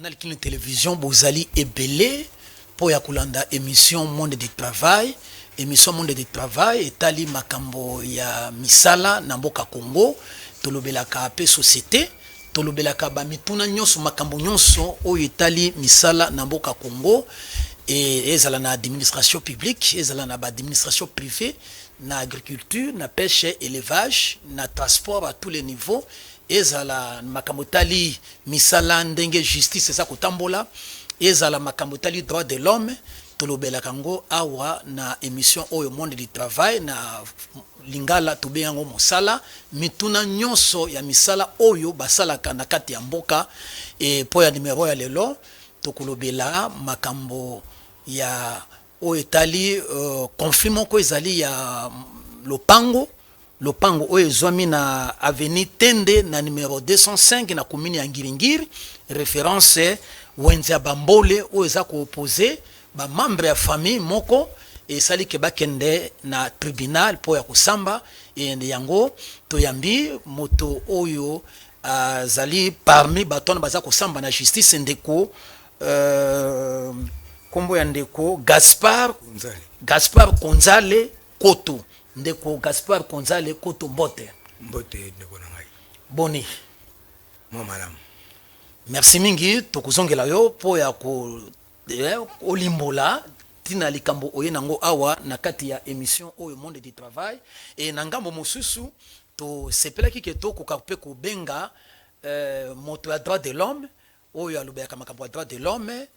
Canal Kin Television, bozali ebele mpo ya kolanda émission Monde du Travail. Émission Monde du Travail etali makambo ya misala na mboka Congo. Tolobelaka pe société, tolobelaka ba mituna nyonso, makambo nyonso oyo etali misala na mboka Congo, e ezala na administration publique, ezala na ba administration privée, na agriculture, na pêche, élevage, na transport à tous les niveaux, ezala makambo etali misala, ndenge justice eza kotambola, ezala makambo etali droit de l'homme, tolobelaka yango awa na émission oyo Monde du Travail. Na lingala tobengi yango mosala, mituna nyonso ya misala oyo basalaka na kati ya mboka. E mpo ya numero ya lelo, tokolobela makambo ya oyo etali conflit moko ezali ya lopango, lopango oyo ezwami na avenue Tende na numero 205 na commune ya Ngiringiri, référence wenze ya Bambole, oyo eza koopposer bamembre ya famille moko, esali ke bakende na tribunal mpo ya kosamba. E yango toyambi moto oyo azali parmi bato wana baza kosamba na justice, ndeko nkombo ya ndeko Gaspard Gonzale. Gaspard Konzale Koto. Ndeko Gaspard Konzale Koto, mbote. Mbote, ndeko na ngai. Boni? Mwa malamu. Merci mingi. Tokozongela yo mpo ya ko olimbola ntina likambo oye nango awa na kati ya émission oyo Monde du Travail. E na ngambo mosusu, tosepelaki ke tokoka mpe kobenga moto ya droit de l'homme oyo alobelaka makambo ya droit de l'homme,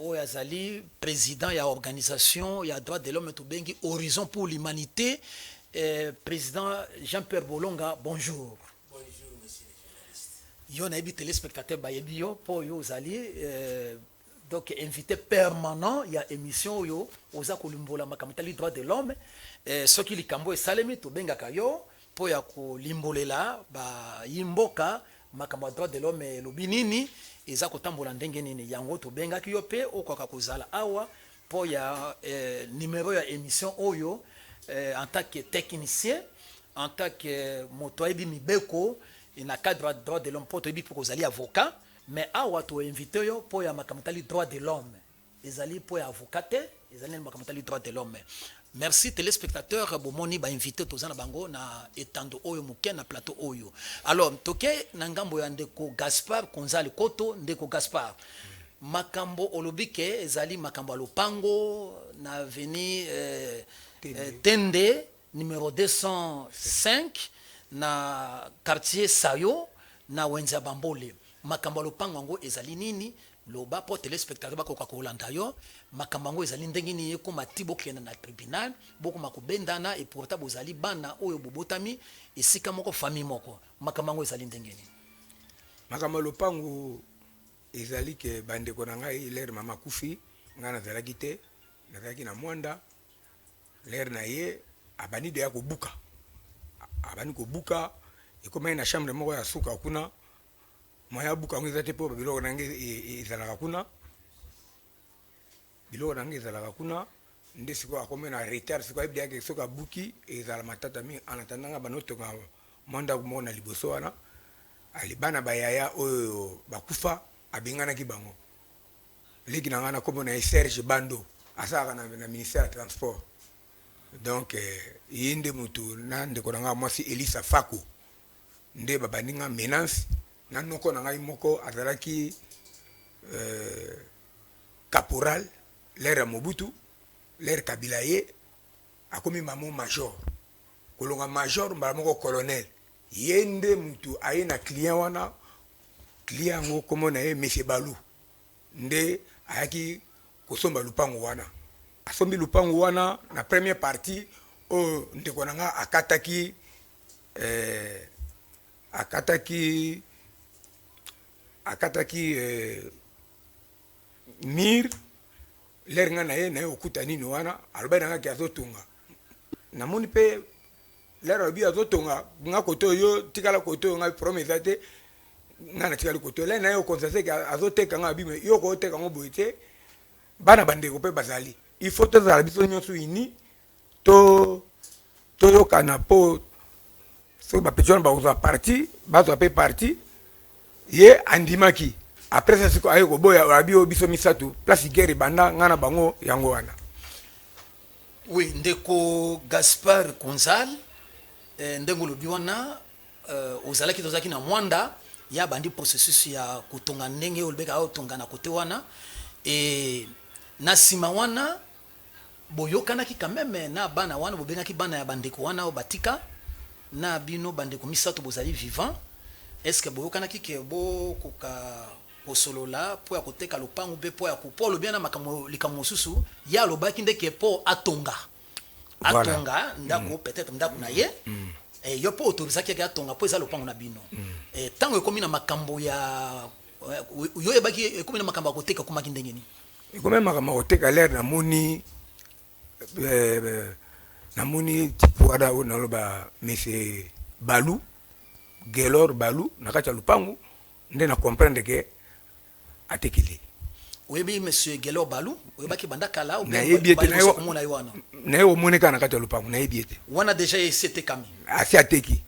oyo azali président ya organisation ya droit de l'homme tobengi Horizon pour l'humanité, président Jean-Pierre Bolonga. Bonjour. Bonjour, monsieur le journaliste. Yo nayebi, téléspectateur bayebi yo mpo oyo ozali donc invité permanent ya émission oyo oza kolimbola makambo etali droit de l'homme. Soki likambo esalemi, tobengaka yo mpo ya kolimbolela bayi mboka makambo ya droit de l'homme elobi nini, eza kotambola ndenge nini. Yango tobengaki yo mpe okoka kozala awa mpo ya numéro ya émission oyo, en tant que technicien, en tant que moto ayebi mibeko na cadre ya droit de l'homme, mpo toyebi mpo kozali avocat. Mais awa toinvite yo mpo ya makambo etali droit de l'homme, ezali mpo ya avocat te, ezali na makambo etali droit de l'homme. Merci téléspectateur. Bomoni bainvité toza na bango na etando oyo moke na plateau oyo. Alors toke na ngambo ya ndeko Gaspard Konzali Koto. Ndeko Gaspard, makambo olobi ke ezali makambo ya lopango na avenue Tende. Tende numéro 205 na quartier Sayo na wenze ya Bambole. Makambo ya lopango yango ezali nini? Loba mpo téléspectateur bakoka kolanda yo. Makambo yango ezali ndenge nini ekóma ti bokende na tribunal, bokoma kobendana, et pourtant bozali bana oyo bobotami esika moko, famille moko? Makambo yango ezali ndenge nini? Makambo ya lopango ezali ke bandeko na ngai, l'heure mama akufi, ngai nazalaki te, nazalaki na Mwanda. L'heure na ye abandi deya kobuka, abandi kobuka, ekomaki na chambre moko ya suka kuna, moyen abuka yango eza te mpo biloko na ngai ezalaka kuna, biloko na ngai ezalaka kuna. Nde sikoyo akomi na retard. Sikoyo ayebi deyake soki abuki, ezala matata mingi. En attendant, nga banda otonga mwa ndako moko na liboso wana. Ali bana bayaya oyo bakufa, abenganaki bango. Leki na ngai na nkombo na ye Serge Bando, asalaka na ministère ya transport. Donc ye nde motu na ndeko na ngai mwasi Elisa Fako nde babandi nga menace na noko na ngai moko azalaki caporal l'heure ya Mobutu. L'heure Kabila ye akomi mamo major, kolonga major mbala moko colonel. Ye nde mutu aye na client wana. Client yango kombo na ye monsieur Balu, nde ayaki kosomba lupango wana. Asombi lupango wana na première partie oyo ndeko na nga akataki mur. L'heure nga na ye okuta nini wana, alobaki na nga ke azotonga. Namoni mpe l'heure alobi azotonga, nga kote oyo tikala, kote oyo ngai problème eza te, nga natikali kote oyo. L'heure na ye oconstater ke azoteka, nga abi: yo kooteka yango boye te, bana bandeko mpe bazali, il faut tozala biso nyonso uni, to toyokana mpo soki bapeti wana bakozwa partie, bazwa mpe partie. Ye andimaki. Après ça sikoyo aye koboya, abi oyo biso misato place guerre ebanda, ngai na bango yango wana. Oui, ndeko Gaspard Konzal, ndenge olobi wana, ozalaki, tozalaki na Mwanda ya bandi processus ya kotonga, ndenge olobeka aotonga na kote wana. E na nsima wana boyokanaki quand même na bana wana, bobengaki bana ya bandeko wana oyo batika na bino, bandeko misato bozali vivant. Est ce que boyokanaki ke bokoka kosolola mpo ya koteka lopango mpe mpo ya mpo olobi na makambo, likambo mosusu ye alobaki ndeke mpo atonga atonga ndako, peut-être ndako na ye. Yo mpo autorisaki yaki atonga mpo eza lopango na bino. Ntango ekomi na makambo ya yo oyebaki, ekomi na makambo ya koteka, ekomaki ndenge nini? Ekomi makambo ya koteka, lere namoni namoni type wana oyo naloba, monsieur Balu, Gelor Balu, na kati ya lupangu, nde na comprendre ke atekeli. Oyebi monsieur Gelor Balu, oyebaki banda kala? Nayebi ete komona ye wana? Naye komona kaka na kati ya lupangu, nayebi ete wana déjà esi etekami. Asi ateki.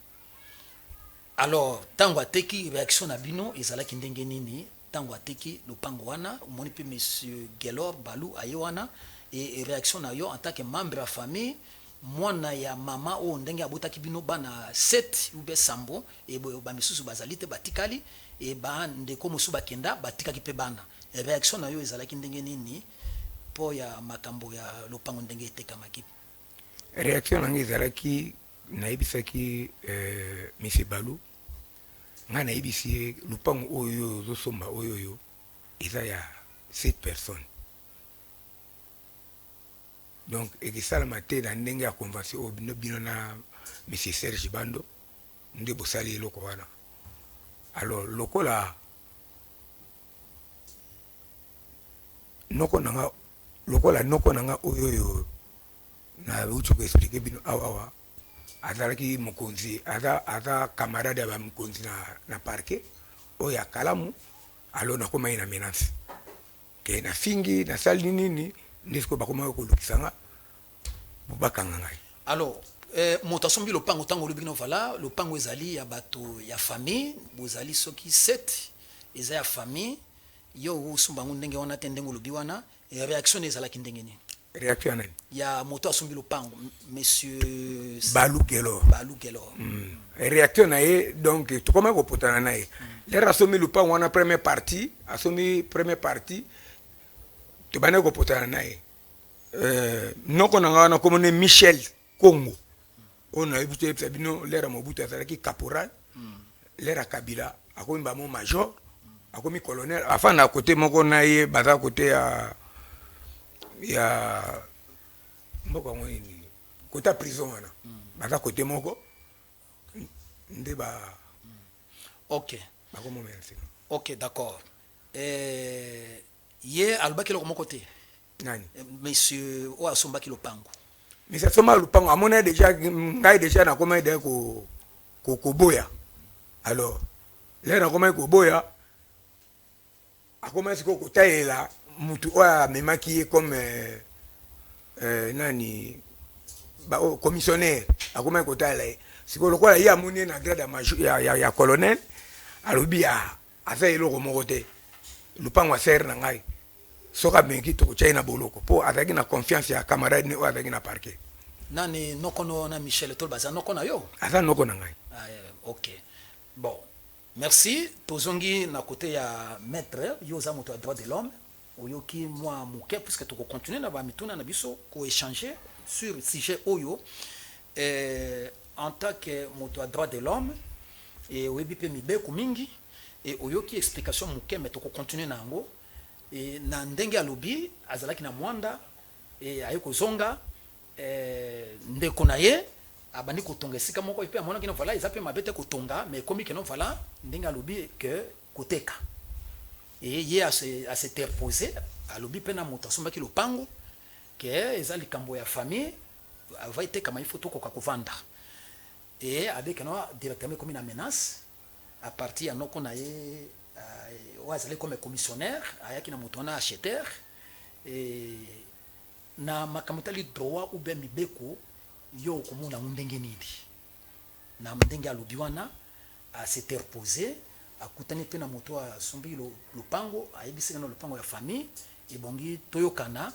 Alors ntango ateki, réaction na bino ezalaki ndenge nini ntango ateki lopango wana, omoni mpe monsieur Gelor Balu aye wana? E réaction na yo en tant que membre ya famille, mwana ya mama oyo ndenge abotaki bino bana 7 ou bien sambo, e bamisusu bazali te, batikali, e bandeko mosusu bakenda, batikaki mpe bana, réaction na yo ezalaki ndenge nini mpo ya makambo ya lopango ndenge etekamaki? Réaction na ngai ezalaki, nayebisaki monsieur Balu, ngai nayebisi ye: lupango oyo ozosomba oyo oyo eza ya 7 personnes, donc ekesalama te na ndenge ya convention oyo bino bino na monsieur Serge Bando nde bosali eloko wana. Alors lokola noko na nga, lokola noko na nga oyo oyo nauti koexpliquer bino awa awa, azalaki mokonzi, aza camarade ya bamokonzi na parquet oyo ya Kalamu, alors nakomaki na menace ke nafingi, nasali nini, nde sikoyo bakomaki kolukisa nga po bakanga ngai. Alors moto asombi lopango, ntango olobi no voilà, lopango ezali ya bato ya famille, bozali soki 7, eza ya famille, yo osomba yango ndenge wana te, ndenge olobi wana, réaction ezalaki ndenge nini? Réaction ya nani? Ya moto asombi lopango, monsieur Balu Gelor. Balu Gelor. Réaction na ye, donc tokomaki kopotana na ye. Lere asombi lopango wana, première partie, asombi première partie, tobandaki kopotana na ye. Noko na ngai wana komone Michel Congo oyo nayebi, toyebisa bino, lere ya Mobutu azalaki caporal, lere ya Kabila akomi bamo major, akomi colonel. Afanda kote moko na ye, baza kote ya mboka yango nini, kote ya prison wana, baza kote moko nde ba bakomomela nsima. Ok, d'accord. Ye alobaki eloko moko te? Nani? Monsieur oyo asombaki lopango. Mais asomba lopango, amoni déjà ngai déjà nakomaki deja koboya. Alors lere nakomaki koboya, akomaki sikoyo kotalela mutu oyo amemaki ye comme nani ba, oh, commissionnaire. Akomaki kotalela ye sikoyo, lokola ye amoni ye na grade ya, major, ya colonel, alobi a aza eloko moko te, lupango ya sere na ngai, soki ameki tokotya ye na boloko, mpo azalaki na confiance ya camarade ne oyo azalaki na parquet. Nani, noko no na Michel to baza noko na yo? Aza noko na ngai. Ah, ok, bon, merci. Tozongi na côté ya maître. Yo oza moto ya droit de l'homme, oyoki mwa moke, puisque tokocontinue na bamituna na biso, koéchanger sur sujet oyo. En tant que moto ya droit de l'homme, e oyebi mpe mibeko mingi, e oyoki explication moke, mais tokocontinue na yango. E na ndenge alobi, azalaki na Mwanda, e aye kozonga, ndeko na ye abandi kotonga esika moko, epe amonaki no voilà, eza mpe mabe te kotonga, mais ekomi ke no voilà, ndenge alobi ke koteka, e ye as'interpose, alobi mpe na moto asombaki lopango ke eza likambo ya famille, ava etekama, il faut tokoka kovanda. E abeki no directement, ekomi na menace à partir ya noko na ye oyo azali comme commissionnaire, ayaki na moto wana acheteur. E na makambo etali droit ou bien mibeko, yo okomona yango ndenge nini na ndenge alobi wana, as'interpose? Akutani mpe na moto asombi lopango, ayebisi na lopango ya famille, ebongi toyokana.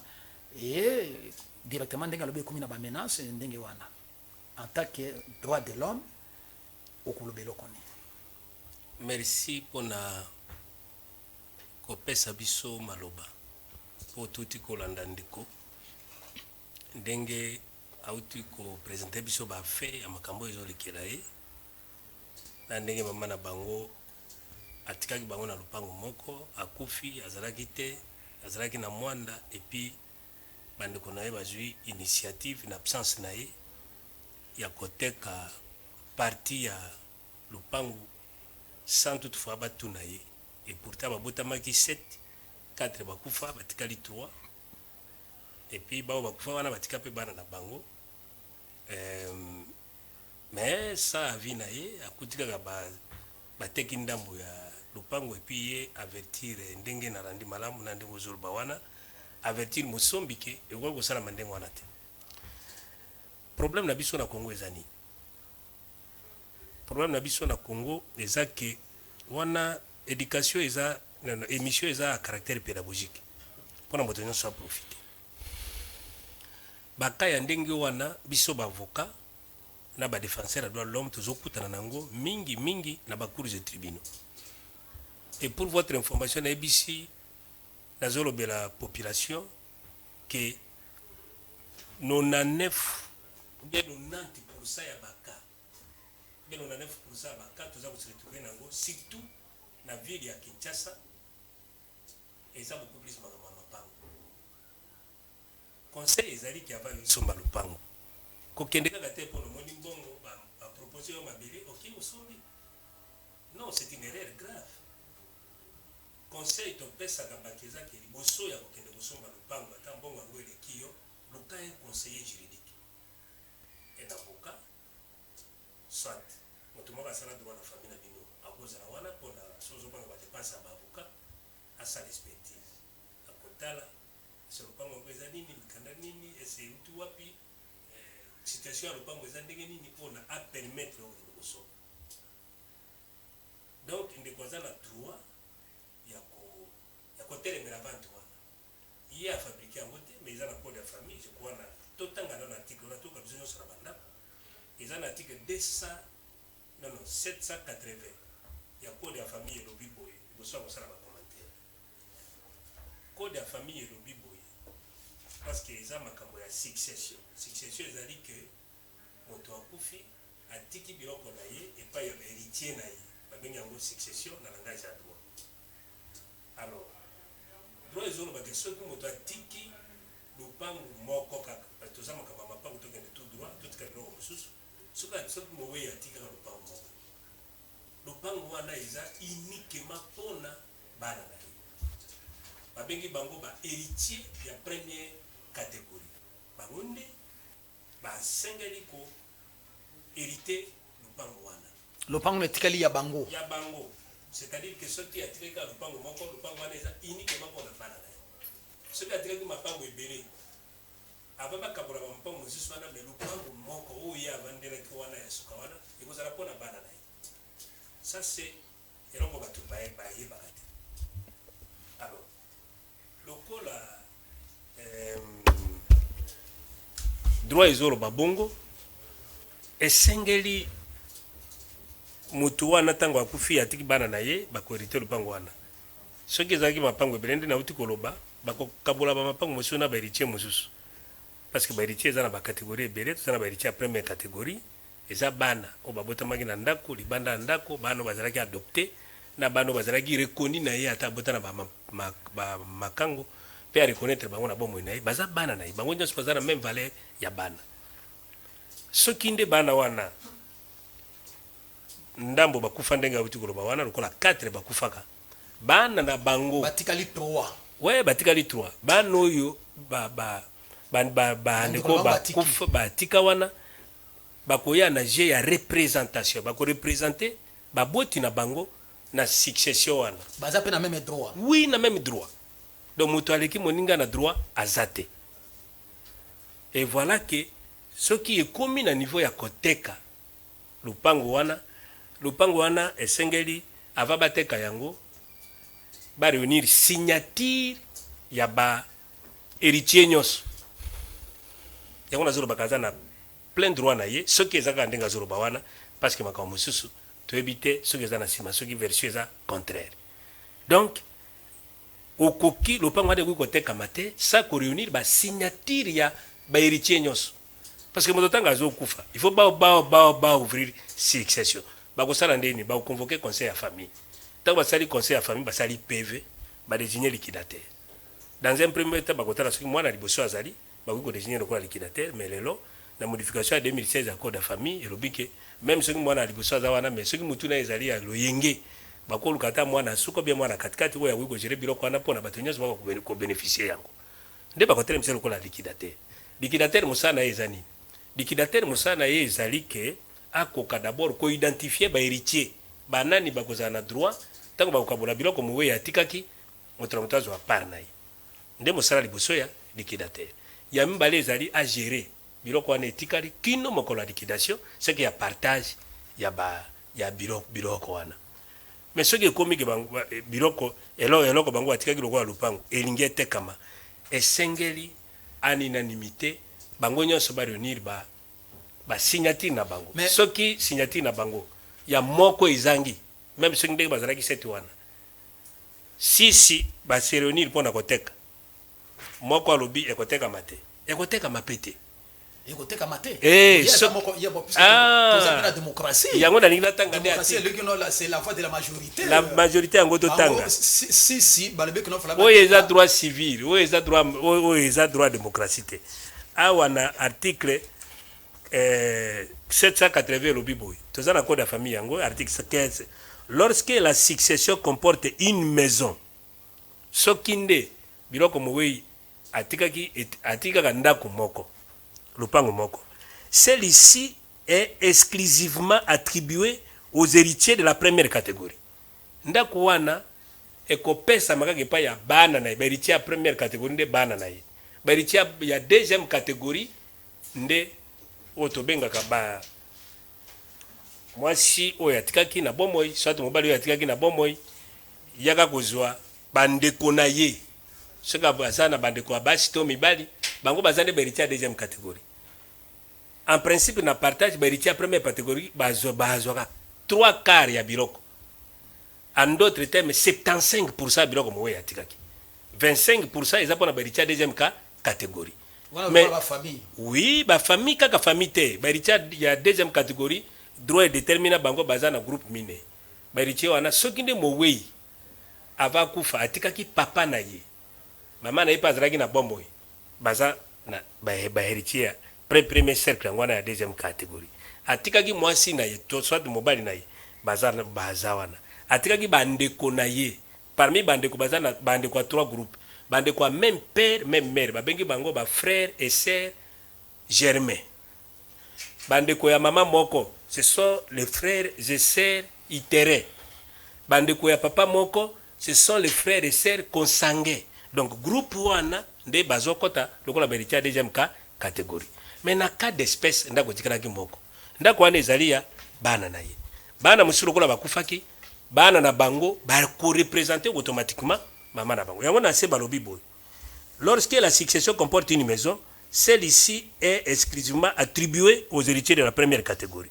E directement, ndenge alobi, ekomi na bamenace ndenge wana. En tant que droit de l'homme, okoloba eloko nini? Merci mpona kopesa biso maloba mpo tuti kolanda ndeko ndenge auti koprésenter biso bafaits ya makambo oyo ezolekela ye, na ndenge mama na bango atikaki bango na lopango moko, akufi, azalaki te, azalaki na Mwanda. Et puis bandeko na ye bazwi initiative na absence na ye ya koteka partie ya lopango sans toutefois batuna ye. Et pourtant babotamaki 7, 4 bakufa, batikali 3. Et puis bao bakufa wana batika mpe bana na bango. Mais sa avis na ye, akuti kaka bateki ndambo ya lopango. Et puis ye avertir, ndenge nalandi malamu na ndenge ozoloba wana, avertir mosombi ke ekoki kosalama ndenge wana te. Problème na biso na Congo eza nini? Problème na biso na Congo eza ke wana éducation eza, non, émission eza ya caractère pédagogique mpona moto nyonso aprofite. Baka ya ndenge wana, biso baavocat na badéfenseur ya droit de l'homme tozokutana nango mingi mingi na bacours et tribunaux. Et pour votre information, nayebisi, nazolobela population ke 99 ou bien 90% ya bacas, bien 99% ya bacas toza kose retrouver nango, surtout na ville ya Kinshasa, eza beaucoup plus makambo ya mapango. Conseil ezali ki avant osomba lopango, kokende kaka te mpona omoni mbongo, bapropose yo mabele, oki osombi. Non, c'est une erreur grave. Conseil topesaka bato eza ke liboso ya kokende kosomba lopango, ata mbongo yango eleki yo, luka un conseiller juridique, un avocat, soit moto moko asala droit na famille na bino, akozala wana mpona so ozobanga badépenses ya baavocat, asala expertise, akotala ese lopango yango eza nini, mikanda nini, ese euti wapi, situation ya lopango eza ndenge nini, mpona apermettre okende kosomba. Donc ndeko aza na droit ya kotelemela vente wana. Ye afabriquer yango te, mais eza na code ya famille, je crois. Na totanga nano article wana, toyoka biso nyonso na bandako. Eza na article 200, non, non, 780 ya code ya famille. Elobi boye, liboso ya kosala bacommentaire, code ya famille elobi boye, parce que eza makambo ya succession. Succession ezali ke moto akufi, atiki biloko na ye epai ya bahéritier na ye, babengi yango succession na langage ya droit. Alors droit ezolobaka, soki moto atiki lopangu moko kaka, parce toza makambo ya mapangu, tokende tout droit, totika biloko mosusu, soki mowei atikaka lopangu moko, lopangu wana eza uniquement mpona bana na ye, babengi bango bahéritier ya première catégorie. Bango nde basengeli ko hériter lopango wana. Lopango etikali ya bango. Ya bango, c'est-à-dire que soki atikaki kaka lopango moko, lopango wana eza uniquement mpona bana na ye. Soki atikaki mapango ebele, ava bakabola bamapango mosusu wana, mais lopango moko oyo ye avandelaki wana ya suka wana ekozala mpona bana na ye. Ça, c'est eloko bato bayebaka te. Alors lokola droit ezoloba bongo, esengeli motu wana, ntango akufi, atiki bana na ye, bakohériter lopango wana. Soki ezalaki mapango ebele, nde nauti koloba, bakokabola bamapango mosusu na bahéritier mosusu, parce que bahéritier eza na bacatégorie ebele. Toza na bahéritier ya première catégorie, eza bana oyo babotamaki na ndako, libanda ya ndako, bana oyo bazalaki adopté, na bana oyo bazalaki reconnu na ye, ata abota na bamakango mpe areconnaître bango na bomoi na ye, baza bana na ye, bango nyonso baza na même valeur ya bana. Soki nde bana wana ndambo bakufa, ndenge auti koloba wana, lokola 4 bakufaka, bana na bango batikali 3. We, batikali 3. Bana oyo bandeko bakufa batika wana, bakoya na jeu ya représentation, bakoreprésenter baboti na bango na succession wana. Baza mpe na même droit. Oui, na même droit. Donc moto aleki moninga na droit aza te. Et voilà que soki ekomi na niveau ya koteka lopango wana, lopango wana esengeli Avant bateka yango, baréunir signature ya ba héritier nyonso. Yango nazolobaka, aza na plein droit na ye soki eza kaka ndenge azoloba wana, parce que makambo mosusu toyebi te soki eza na nsima, soki version eza contraire. Donc okoki, lopango wana ekoki kotekama te sans koréunir basignature ya bahéritier nyonso, parce que moto ntango azokufa, il faut ba ouvrir succession. Bakosala ndeni? Bakoconvoquer conseil ya famille. Ntango basali conseil ya famille, basali PV, badésigner liquidateur. Dans un premier temps, bakotala soki mwana liboso azali, bakoki kodésigner lokola liquidateur. Mais lelo, na modification ya 2016 ya code ya famille, elobi ke même soki mwana ya liboso aza wana, mais soki mutu na ye ezali ya loyenge, bakoluka ata mwana suka bien mwana katikati oyo akoki kogérer biloko wana mpona bato nyonso baka kobénéficier yango, nde bakotelemisa lokola liquidateur. Liquidateur, mosala na ye eza nini? Liquidateur, mosala na ye ezali ke akoka d'abord koidentifier bahéritier, banani bakozala na droit ntango bakokabola biloko mowei atikaki, moto na moto azwa part na ye. Nde mosala liboso ya liquidateur. Ya mibale ezali agérer biloko wana etikali kino mokolo ya liquidation, seke ya partage ya, ba, ya biloko wana. Mais soki ekomi ke biloko, eloko bango batikaki lokola lopango elingi etekama, esengeli en unanimité bango nyonso baréunir ba basignature na bango. Soki signature na bango ya moko ezangi, même soki ndenge bazalaki sept wana, six base réunir mpo na koteka, moko alobi ekotekama te, ekotekama pe te. Ekotekama te. Eh, Ye aza moko ye, bon, puisque Ah. toza mpe na démocratie. Yango nalingi natanga nde Démocratie article. eloki no c'est la voix de la majorité. La majorité, yango totanga. Bango, si balobi kino fala Oyo eza droit civil, oyo eza droit, oyo eza droit démocratie te. Awa na article 780 elobi boye, toza na code ya famille, yango article 15: lorsque la succession comporte une maison, soki nde biloko mowei atikaki atikaka ndako moko, lopango moko, celle-ci est exclusivement attribuée aux héritiers de la première catégorie. Ndako wana ekopesama kaka epai ya bana na ye, bahéritier ya première catégorie nde bana na ye. Bahéritier ya deuxième catégorie nde oyo tobengaka ba mwasi oyo atikaki na bomoi, soit mobali oyo atikaki na bomoi, yaka kozwa bandeko na ye. Soki aza na bandeko ya basi to mibali, bango baza nde bahéritier ya deuxième catégorie. En principe, na partage, bahéritier ya première catégorie bazwaka trois quarts ya biloko, en d'autres termes 75 ya biloko mowei atikaki. 25 eza mpona bahéritier ya deuxième catégorie. Wana Mais- lokola bafamille. Oui, bafamille, kaka famille te. Bahéritier ya deuxième catégorie, droit edéterminer bango baza na groupe mine. Bahéritier wana, soki nde mowei ava kufa atikaki papa na ye, mama na ye mpe azalaki na bomoi, baza na bahéritier ya premier cercle, yango wana ya deuxième catégorie. Atikaki mwasi na ye to soit mobali na ye, baza wana. Atikaki bandeko na ye, parmi bandeko baza na bandeko ya trois groupes: bandeko ya même père, même mère, babengi bango bafrère et sœur germain; bandeko ya mama moko, ce sont les frères et sœurs utérins; bandeko ya papa moko, ce sont les frères et sœurs consanguins. Donc groupe wana nde bazokɔta lokola bahéritier ya deuxième catégorie. Mais na cas d'espèce, ndako etikalaki moko, ndako wana ezali ya bana na ye. Bana mosusu lokola bakufaki, bana na bango bakoreprésenter automatiquement mama na bango. Yango na se balobi boye: lorsque la succession comporte une maison, celle-ci est exclusivement attribuée aux héritiers de la première catégorie.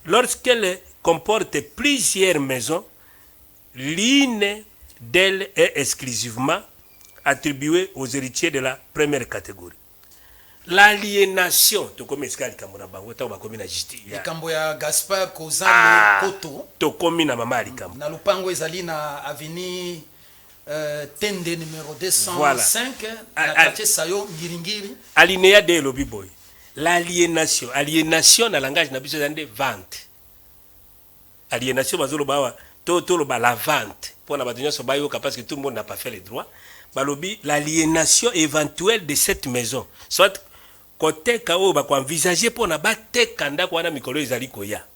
Lorsqu'elle comporte plusieurs maisons, l'une d'elles est exclusivement attribuée aux héritiers de la première catégorie. L'aliénation, tokomi esika likambo na bango ntango bakomi na justice. Likambo ya Gaspard Kozalo. Ah, Koto. Tokomi na mama ya likambo. Na lupango ezali na avenue Tende numéro 205 na quartier Sayo Ngiringiri. Alinéa 2 elobi boye: l'aliénation. Aliénation na langage na biso eza nde vente. Aliénation bazoloba awa, to toloba la vente mpona bato nyonso bayoka, parce que tout le monde n'a pas fait le droit. Balobi: l'aliénation éventuelle de cette maison, soit koteka oyo bakoenvisager mpona bateka ndako wana mikolo ezali koya,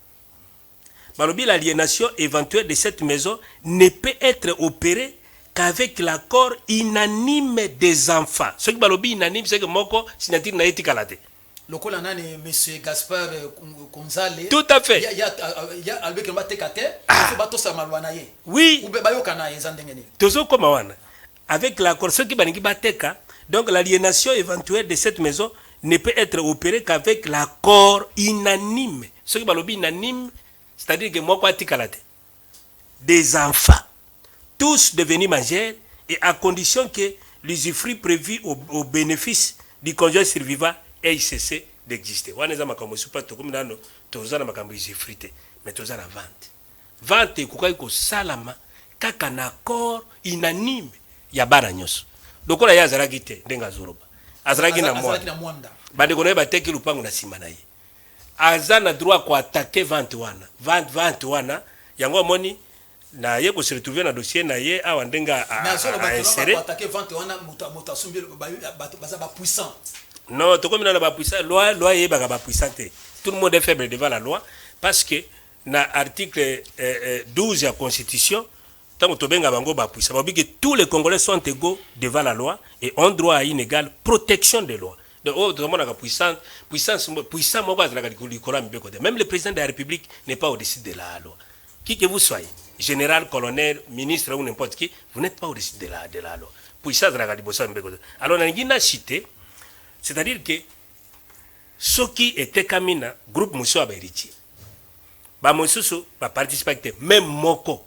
balobi: l'aliénation éventuelle de cette maison ne peut être opérée qu'avec l'accord unanime des enfants. Soki balobi unanime, soki moko signature na ye etikala te. Lokola nani, monsieur Gaspard Konzale. Tout à fait. Ya alobeki bateka te, il faut batosa maloba na ye. Oui. Ube bayoka na ye, eza ndenge nini? Tozokoma wana avec l'accord. Soki balingi bateka, donc l'aliénation éventuelle de cette maison ne peut être opérée qu'avec l'accord unanime. Soki balobi unanime, c'est-à-dire que moko atikala te, des enfants, tous devenus majeurs, et à condition que l'usufruit prévu au bénéfice du conjoint survivant ait cessé d'exister. Wana eza makambo mosusu mpa tokomi nano, toza na makambo usufruit te, mais toza na vente. Vente ekokaki kosalama kaka na accord unanime ya bana nyonso. Lokola ye azalaki te, ndenge azoloba azalaki na azalaki mwana na mwanda. Bandeko na ye bateki lupango na nsima na ye, aza na droit koattaquer vente wana. Vente wana yango amoni na ye kose retrouver na dossier na ye awa ndenge Mais azoloba ainsérer. Attaquer vente wana, moto asombi, bato baza bapuissant. Non, tokomi nano bapuissant. Loi eyebaka bapuissant te. Tout le monde est faible devant la loi, parce que na article 12 ya Constitution, ntango tobenga bango bapuissant, balobi que tous les Congolais sont égaux devant la loi et ont droit à une égale protection des lois. Donc oyo tomonaka puissance, puissant moko azalaka likolo ya mibeko te. Même le président de la République n'est pas au-dessus de la loi. Qui que vous soyez, général, colonel, ministre ou n'importe qui, vous n'êtes pas au-dessus de la loi. Puissant azalaka liboso ya mibeko te. Alors nalingi na citer, c'est-à-dire que soki etekami na groupe mosusu ya bahéritier, bamosusu baparticipaki te, même moko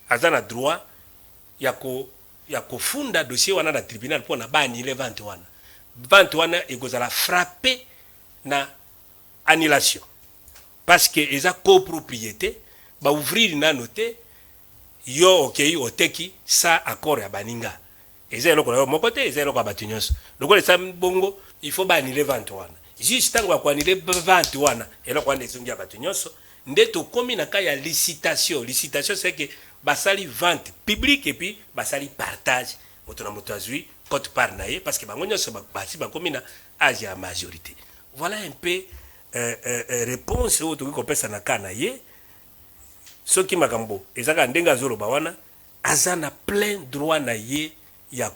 aza na droit ya kofunda dossier wana na tribunal mpo na baannuler vente wana. Vente wana ekozala frappé na annulation parce que eza copropriété. Baouvrir nano te, yo okei oteki sa accord ya baninga. Eza eloko na yo moko te, eza eloko ya bato nyonso. Lokola eza bongo, il faut baannuler vente wana. Juste ntango bakoannuler vente wana, eloko wana ezongi ya bato nyonso. Nde tokómi na cas ya licitation. Licitation, c'est que basali vente publique et puis basali partage, moto na moto azwi quote part na ye, parce que bango nyonso basi bakomi na âge ya majorité. Voilà un peu réponse oyo tokoki kopesa na cas na ye. Soki makambo eza kaka ndenge azoloba wana, aza na plein droit na ye ya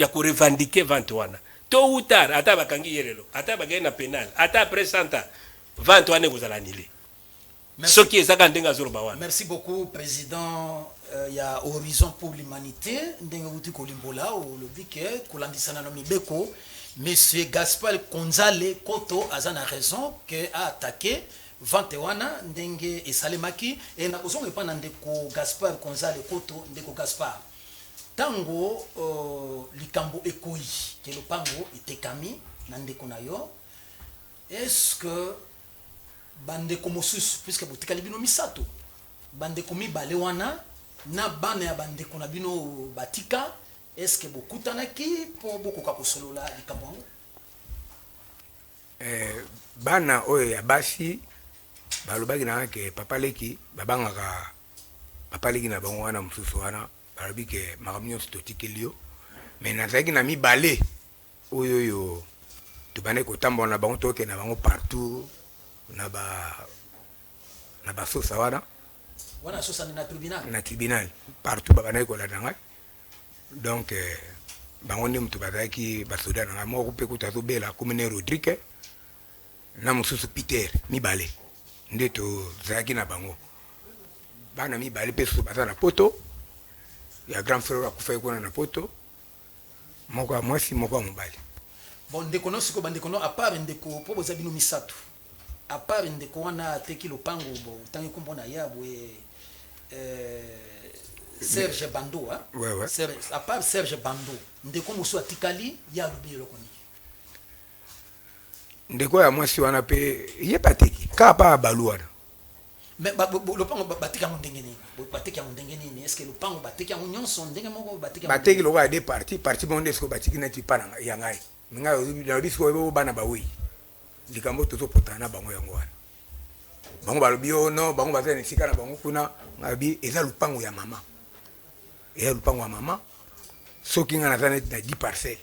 korevendiquer vente wana. Tôt ou tard, ata bakangi ye lelo, ata bakei na pénal, ata après 100 ans, vente wana ekozala annulé soki eza kaka ndenge azoloba wana. Merci beaucoup, président ya Horizon pour l'humanité. Ndenge uti kolimbola, olobi ke kolandisana na mibeko, monsieur Gaspard Konzale Koto aza na raison ke aattaquer vente wana ndenge esalemaki. E nakozonga epa na ndeko Gaspard Konzale Koto. Ndeko Gaspard, ntango likambo ekoyi ke lopango etekami na ndeko na yo, est ce que bandeko mosusu, puisque botikali bino misato, bandeko mibale wana na bana ya bandeko na bino batika, est ce que bokutanaki mpo bokoka kosolola likambo yango? Bana oyo ya basi balobaki na nga ke papa leki, babangaka papa leki na bango wana mosusu wana. Balobi ke makambo nyonso totikeli yo. Mais nazalaki na mibale oyo tobandaki kotambola na bango, tokende na bango partout na basosa wana. Wana asosani na tribunal? Na tribunal, partout babandaki kolanda ngai. Donc bango nde moto bazalaki basoda na ngai. Moko mpe kuta azobela, akomi ne Rodrigue, na mosusu Peter. Mibale nde tozalaki na bango. Bana mibale mpe susu baza na Poto, ya grand frère akufaki kuna na Poto, moko ya mwasi, moko ya mobali. Bon, ndeko no sikoyo, bandeko no, à part ndeko, mpo boza bino misato, à part ndeko wana ateki lopango, bo otangi nkombo na ye boye, Serge Bando, hein? Ouais. Serge, à part Serge Bando, ndeko mosusu atikali, ye alobi eloko nini? Ndeko ya mwasi wana mpe ye mpe ateki kaka mpa balu wana. Mais lopango bateki yango ndenge nini? Bateki yango ndenge nini? Est ce que lopango bateki yango nyonso ndenge moko? Bateki yango? Bateki lokola de partie partie moko nde sikoyo batiki neti mpa ya ngai. Ngai nalobi sikoyo bana bawei, likambo tozopotana na bango yango wana. Bango balobi o no, bango baza na esika na bango kuna. Nalobi eza lupango ya mama, eza lupango ya mama. Soki ngai naza neti na 10 parcelle,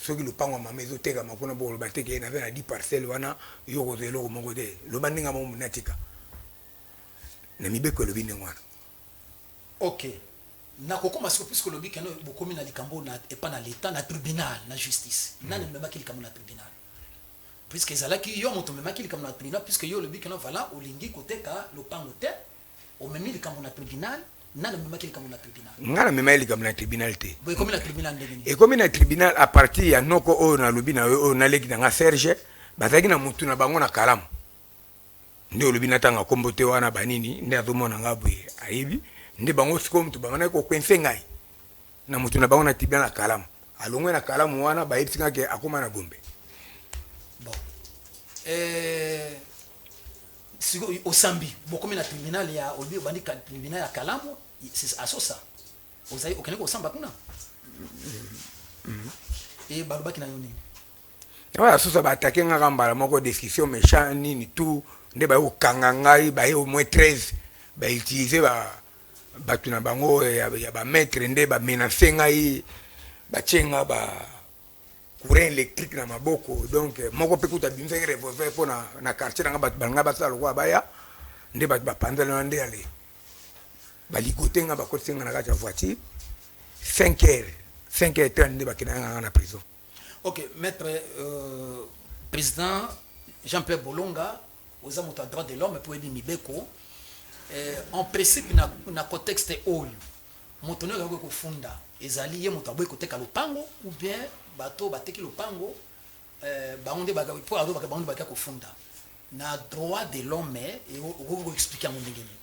soki lupango ya mama ezotekama kuna, bokoloba teke naza na 10 parcelle wana, yo kozwa eloko moko te. Loba ndenge moko natika na mibeko elobi ndenge wana. Ok. Nakokoma siko, puisque olobi keno bokomi na likambo na epa na l'État, na tribunal, na justice. Nani omemaki likambo na tribunal? Puisque ezalaki yo moto omemaki likambo na tribunal, puisque yo olobi keno voilà, olingi koteka lopango te, omemi likambo na tribunal. Nani omemaki likambo na tribunal? Nga namemaki likambo na tribunal te. Bo ekomi na tribunal ndenge nini? Ekomi na tribunal à partir ya noko oyo nalobi na yo, oyo naleki na nga Serge. Bazalaki na mutu na bango na Kalamu, nde olobi natanga nkombo te wana. Banini nde azomona nga boye, ayebi nde bango. Sikoyo mutu bamandaki kocoincer ngai na mutu na bango na tribunal na Kalamu. Alongwe na Kalamu wana, bayebisi nga ke akóma na Gombe. Bon, sikoyo osambi, bokomi na tribunal ya, olobi obandi tribunal ya Kalamu asosa. Ozali okende kosamba kuna e, balobaki na yo nini? Oyo asusa, baattaquer ngaka mbala moko, discussion méchant nini tout. Nde baye kokanga ngai, baye au moins 13, bautiliser bato na bango ya bamaître, nde bamenacer ngai, batie nga ba courant électrique na maboko. Donc moko mpe kuta abimisaki revolver mpo na quartier na nga, bato balinga basala lokola baya, nde bato bapanzali wana, nde ale baligoter nga, bakotisi nga na kati ya voiture 5 heures, 5 heures 30, nde bakendaka nga na prison. Ok, maître, président Jean-Pierre Bolonga, oza moto ya droit de l'homme mpo oyebi mibeko. En principe, na contexte oyo, moto nde akoki kofunda ezali ye moto aboyi koteka lopango ou bien bato bateki lopango? Bango nde, mpo alobaka bango nde baka kofunda. Na droit de l'homme, okoki koexpliquer yango ndenge nini?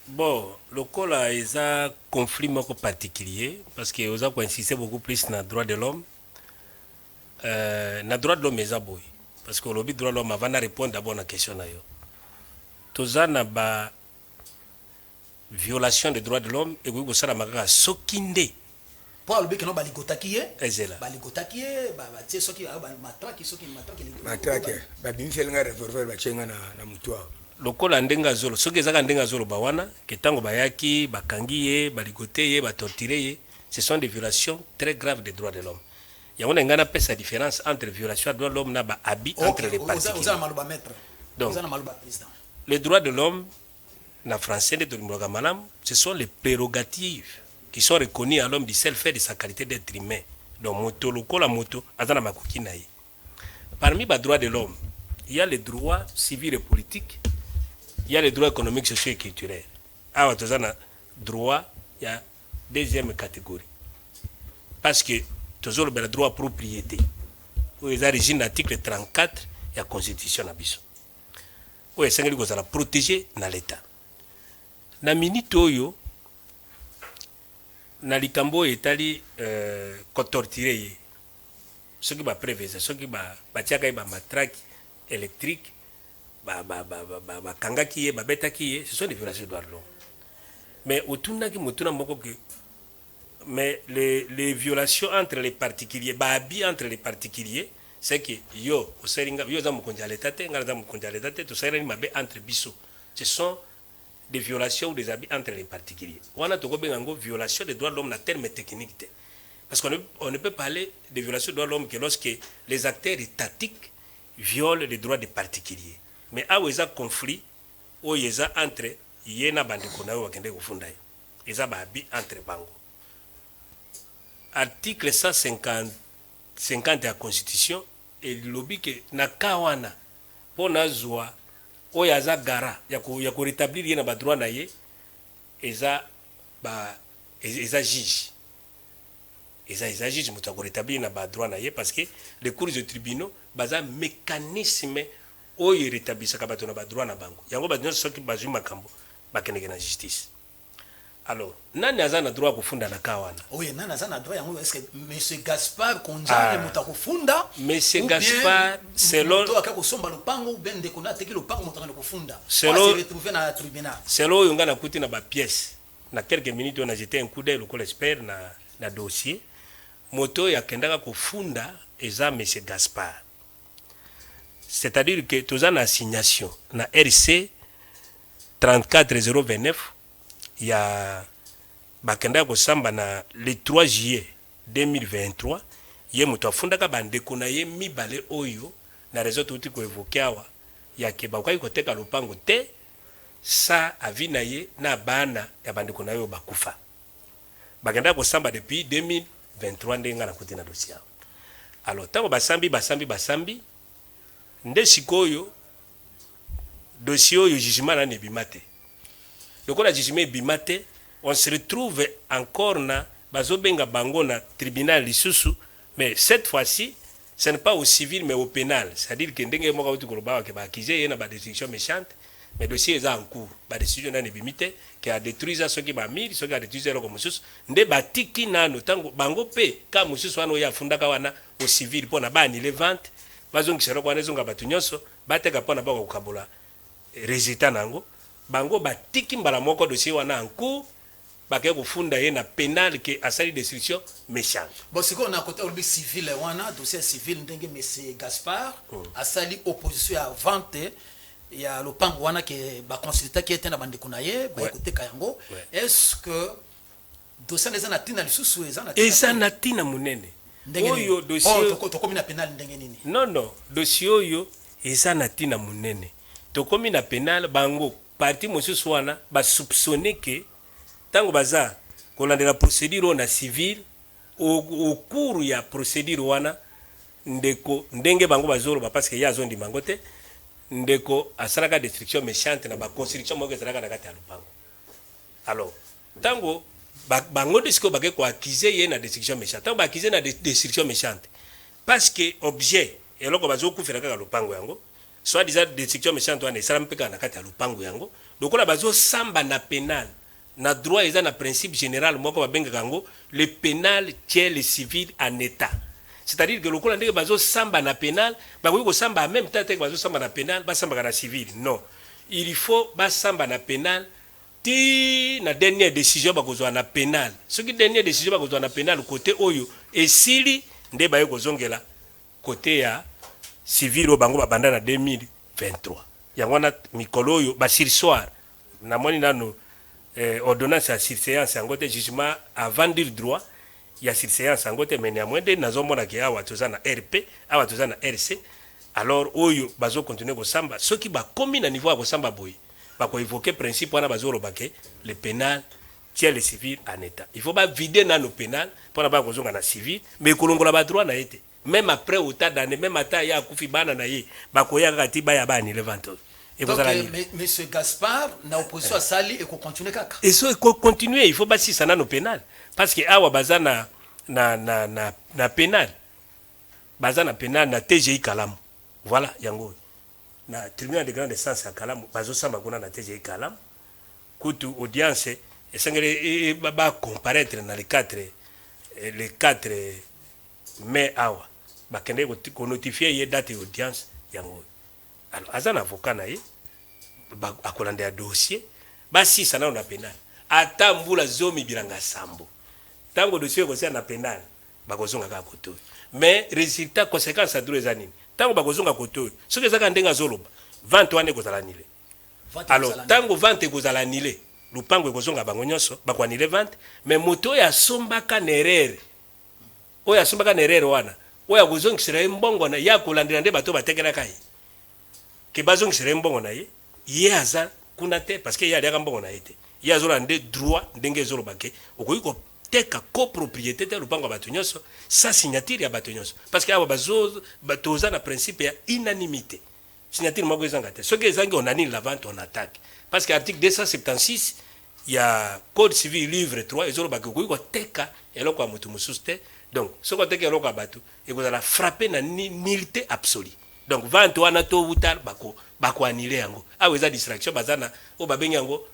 Bon, lokola eza conflit moko particulier, parce que oza koinsister beaucoup plus na droit de l'homme, na droit de l'homme eza boye, parce que olobi droit de l'homme. Avant na répondre d'abord na question na yo, toza na ba violation des droits de l'homme ekoki kosalama kaka soki nde Mpo alobi keno baligotaki ye. Ezela. Baligotaki ye, batie soki matraque, soki matraque. Matraque, babimiseli nga revolver, batie nga na mutu awa. Lokola ndenge azolo, soki ezaka ndenge azoloba wana ke ntango bayaki, bakangi ye, baligoter ye, batorturer ye, ce sont des violations très graves des droits de l'homme. Yango na ngai napesa différence entre violation ya droit de l'homme na baabus entre les particuliers. Oza na maloba, maître? Donc, oza na maloba, président? Les droits de l'homme, na français nde tolimbolaka malamu, ce sont les prérogatives qui sont reconnues à l'homme du seul fait de sa qualité d'être humain. Donc moto lokola moto aza na makoki na ye. Parmi badroits de l'homme, il y a les droits civils et politiques, il y a les droits économiques, sociaux et culturels. Awa toza na droit ya deuxième catégorie, parce que tozolobela droit à propriété oyo eza régime na article 34 ya Constitution na biso, oyo esengeli kozala protégé na l'État. Na minute oyo, na likambo oyo etali kotorturer ye, soki bapreuve eza, soki batiaka ye bamatraque électrique, bakangaki ye, babetaki ye, ce sont des violations de droits de l'homme. Mais otundaki motuna moko ke mais les violations entre les particuliers, baabus entre les particuliers, c'est que yo osali nga, yo oza mokonzi ya leta te, ngai naza mokonzi ya leta te, tosalelani mabe entre biso, ce sont des violations ou des abus entre les particuliers. Wana tokobenga yango violation des droits de l'homme na terme technique te, parce qu'on ne peut parler de violation des droits de l'homme que lorsque les acteurs étatiques violent les droits des particuliers. Mais awa eza conflit oyo eza entre ye na bandeko na yo bakende kofunda ye, eza baabus entre bango. Article 150 50 ya Constitution elobi ke na ka wana, mpo nazwa oyo aza garant ya korétablir ye na badroit na ye, eza juge, eza juge moto akorétablir na badroit na ye, parce que les cours de tribunaux baza mécanisme oyo erétablisaka bato na badroit na bango. Yango bato nyonso soki bazwi makambo, bakendeke na justice. Alors nani aza na droit ya kofunda na ka wana? Oyo nani aza na droit yango? Est ce que monsieur Gaspard Konjane moto akofunda? Monsieur Gaspard, selon moto aka kosomba lopango, ou bien ndeko na ateki lopango, moto akende kofunda? Selon se retrouver na tribunal. Selon oyo nga nakuti na bapièce, na quelques minutes oyo na jeté un coup d'œil lokola expert na dossier, moto oyo akendaka kofunda eza monsieur Gaspard. C'est-à-dire que toza na assignation na RC 34029 ya bakendaka kosamba na le 3 juillet 2023. Ye moto afundaka bandeko na ye mibale oyo na raison touti koévoquer awa ya ke bakokaki koteka lopango te. Sa avis na ye na bana ya bandeko na ye oyo bakufa. Bakendaka kosamba depuis 2023 ndenge ngai nakuti na dossier awa. Alors ntango basambi, basambi, basambi nde sikoyo dossier oyo jugement nani ebima te. Lokola jugement ebima te, on se retrouve encore na bazobenga bango na tribunal lisusu, mais cette fois-ci ce n'est pas au civil mais au pénal. C'est-à-dire que ndenge moko auti koloba awa ke ba accuser ye na ba destruction méchante, mais dossier eza en cours, ba décision nani ebimi te ke adétruisa soki ba mille, soki adétruisa eloko mosusu. Nde batiki nano ntango bango mpe ka mosusu wana oyo afundaka wana au civil mpo na baannuler vente, bazongisa eloko wana, ezonga bato nyonso bateka mpo na bako kokabola résultat na yango. Bango batiki mbala moko dossier wana en cours, bakei kofunda ye na pénal ke asali destruction méchante. Bon, sikoyo na côté olobi civil wana, dossier civil, ndenge monsieur Gaspard asali opposition ya vente ya lopango wana ke baconsultaki ye te na bandeko na ye baye koteka yango, est ce que dossier wana eza na ntina lisusu? Eza na ntina Eza te? Na ntina monene. Ndenge nini? Oyo Oh, dossier tokomi na pénal ndenge nini? Non, dossier oyo eza na ntina monene. Tokomi na pénal, bango parti mosusu wana basoupçonne ke ntango baza kolandela procédure oyo na civil, au cours ya procédure wana, ndeko, ndenge bango bazoloba, parce que ye azondima yango te, ndeko asalaka destruction méchante na baconstruction moko ezalaka na kati ya lopango. Alors ntango bango nde sikoyo bake koaccuser ye na destruction méchante. Ntango baaccuser na destruction méchante, parce que objet eloko bazokufela kaka lopango yango, soit disant destruction méchante wana esalami mpe kaka na kati ya lopango yango, lokola bazosamba na pénal, na droit eza na principe général moko babengaka yango: le pénal tient le civil en état. C'est-à-dire que lokola ndenge bazosamba na pénal, bakoki kosamba en même temps te. Bazosamba na pénal, basambaka na civil? Non, il faut basamba na pénal ti na dernière décision bakozwa na pénal. Soki dernière décision bakozwa na pénal côté oyo esili, nde baye kozongela côté ya civil oyo bango babanda na 2023. Yango wana mikolo oyo basurseoir. Namoni nano ordonnance ya surséance yango te, jugement avant dire droit ya surséance yango te, mais néanmoins nde nazomona ke awa toza na RP, awa toza na RC. Alors oyo bazocontinuer kosamba, soki bakomi na niveau ya kosamba boye, bakoévoquer principe wana bazoloba ke le pénal tient le civil en état. Il faut bavider nano pénal mpona baya kozonga na civil, mais kolongola badroit na ye te. Même après autant d'année, même ata ye akufi, bana na ye bakoya kaka ti baya baannuler vente oyo. Donc ekozala nini? Monsieur Gaspard na opposition asali ekocontinuer kaka? Eso ekocontinuer. Il faut basisa nano pénal, parce que awa baza na pénal, baza na pénal na TGI Kalamu. Voilà, yango oyo na tribunal de grande instance ya Kalamu, bazosamba kuna na TGI Kalamu. Kutu audience esengeli bacomparaître na le 4, le 4 mai awa. Bakende konotifier ye date ya audience yango oyo. Alors aza na avocat na ye, akolanda ya dossier. Basisa nano na pénal, ata mbula 10 bilanga sambo. Ntango dossier ekosala na pénal, bakozonga kaka kote oyo. Mais résultat, conséquence ya droit eza nini? Ntango bakozonga kote oyo, soki eza kaka ndenge azoloba, vente wana ekozala annulée. Vente Alors ekozala? Ntango vente ekozala annulée, lupango ekozonga bango nyonso, bakoannuler vente, mais moto oyo asombaka na erreur, oyo asombaka na erreur wana, oyo akozongisela ye mbongo na ye, akolandela nde bato batekelaka ye ke bazongisela ye mbongo na ye. Ye aza kuna te, parce que ye aliaka mbongo na ye te. Ye azolanda nde droit ndenge ezoloba ke okoki koteka copropriété te, lupango ya bato nyonso, sans signature ya bato nyonso, parce que awa toza na principe ya unanimité, signature moko ezanga te. Soki ezangi, on annule la vente, on attaque, parce que article 276 ya code civil livre 3 ezolobaka okoki koteka eloko ya moto mosusu te. Donc soki oteka eloko ya bato, ekozala frappé na nullité absolue. Donc vente wana to wuta bakoannuler yango. Awa eza distraction, baza na oyo babengi yango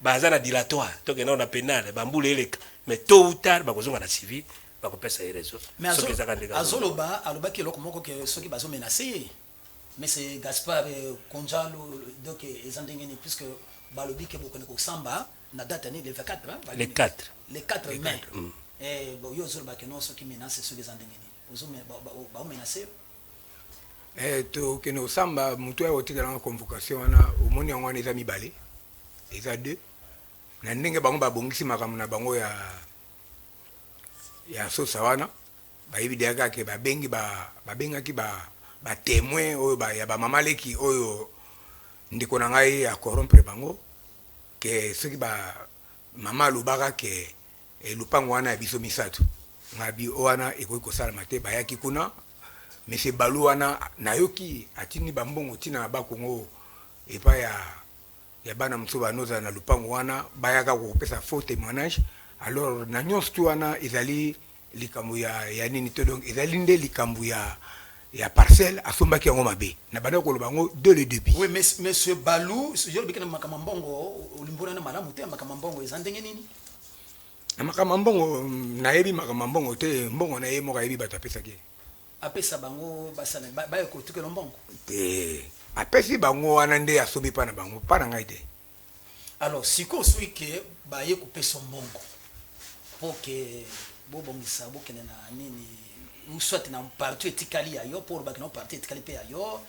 baza na dilatoire. Tokenda na pénal, bambula eleka, mais tôt ou tard bakozonga na civil, bakopesa ye raison. Mais soki ezaka ndenge azoloba. Azoloba, alobaki eloko moko ke soki bazomenacer ye, mais c'est Gaspard Konjalo. Donc eza ndenge nini? Puisque balobi ke bokende kosamba na date ani? Le 24, hein? Le 4. Le 4 mai. Bon, yo ozoloba ke non, soki menace, soki eza ndenge nini? Baomenacer? Tokende kosamba. Motu oyo akotikelanga convocation wana, omoni yango wana eza mibale, eza deux. Na ndenge bango babongisi makambo na bango ya sosa wana, bayebi deya kaka babengi babengaki batémoin oyo ya bamama leki oyo. Ndeko na ngai acorrompre bango ke soki ba mama alobaka ke lupango wana ya biso misato, ngabi wana ekoki kosalama te. Bayaki kuna, monsieur Balu wana, nayoki atindi bambongo ntina na Bakongo epai ya bana mosusu banozala na lupango wana, bayaka kopesa faux témoignage. Alors na nyonso tu wana ezali likambo ya nini te. Donc ezali nde likambo ya parcelle asombaki yango mabe. Na banda koloba yango dès le début. Oui, mais monsieur Balou, yo olobiki na makambo ya mbongo, olimbona na malamu te. Makambo ya mbongo eza ndenge nini? Na makambo ya mbongo, nayebi makambo ya mbongo te. Mbongo na ye moko ayebi bato apesaki ye. Apesa bango basala baya kotikela mbongo? Te, apesi bango wana nde asombi mpa na bango, mpa na ngai te. Alors sikoyo, soki ke baye kopesa mbongo mpo ke bobongisa, bokende na nini, ou soit na partie etikali ya yo, mpo olobaki na partie etikali mpe ya yo,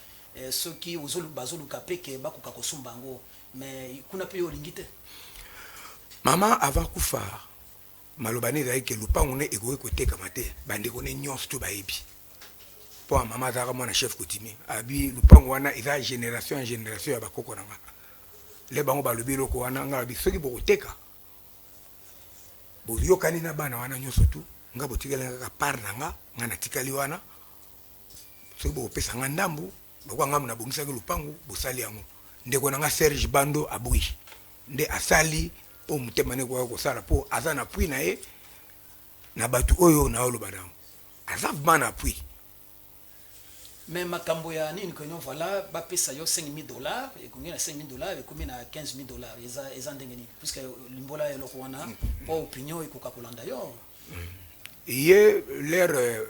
soki bazoluka mpe ke bakoka kosomba yango, mais kuna mpe yo olingi te? Mama avant kufa, maloba ne ezalaki ke lupango ne ekoki kotekama te. Bandeko ne nyonso to bayebi, mpo mama azalaka mwana chef coutumier. Abi lupango wana eza génération ya génération ya bakoko na nga. Le bango balobi eloko wana, nga balobi soki bokoteka, boyokani na bana wana nyonso tu, nga botikali kaka part na nga, nga natikali wana. Soki bokopesa nga ndambu lokola ngambo nabongisaki lupangu, bosali yango. Ndeko na nga Serge Bando aboyi, nde asali oyo motema ne koka kosala, mpo aza na appui na ye na bato oyo naoloba nango, aza vraiment na appui. Mais makambo ya nini kono, voilà, bapesa yo 5000 $, ekomi na 5000 $, ekomi na 15 000 $, eza ndenge nini? Puisque limbola eloko wana mpo opinion ekoka kolanda yo. Ye lere